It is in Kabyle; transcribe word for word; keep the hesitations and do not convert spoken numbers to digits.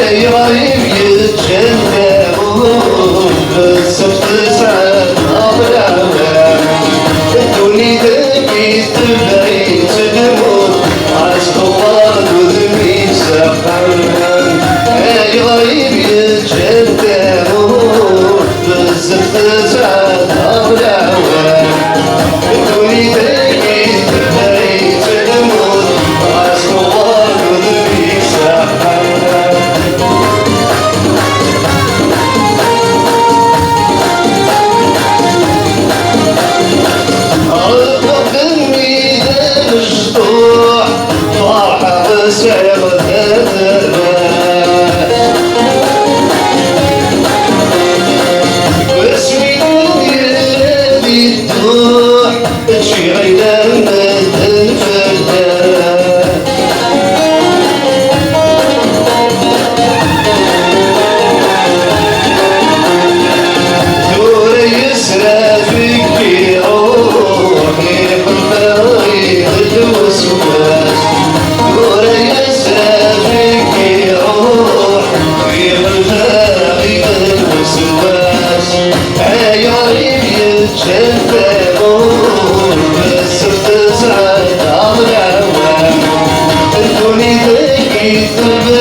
Ayɣer i m-yeǧǧan taɣult, bezzaf tesɛa neɣ lawan? Ddunit-agi tebɛid lmut, ɣas tuɣal udem-is axxam. Ayɣer i m-yeǧǧan taɣult, bezzaf tesɛa neɣ lawan? Ddunit-agi tebɛid lmut, ɣas tuɣal udem-is axxam. Ɣelqeɣ-d mmi d amecṭuḥ, ferḥeɣ sɛiɣ taderra. Wasmi yella di dduḥ, ččiɣ ayla medden fell-as. Tura yesra deg iruḥ, iḥulfa-yi d lweswas. Tura yesra deg iruḥ, iḥulfa-yi d lweswas. Ayɣer i m-yeǧǧan taɣult, bezzaf tesɛa neɣ lawan? Ddunit-agi tebɛid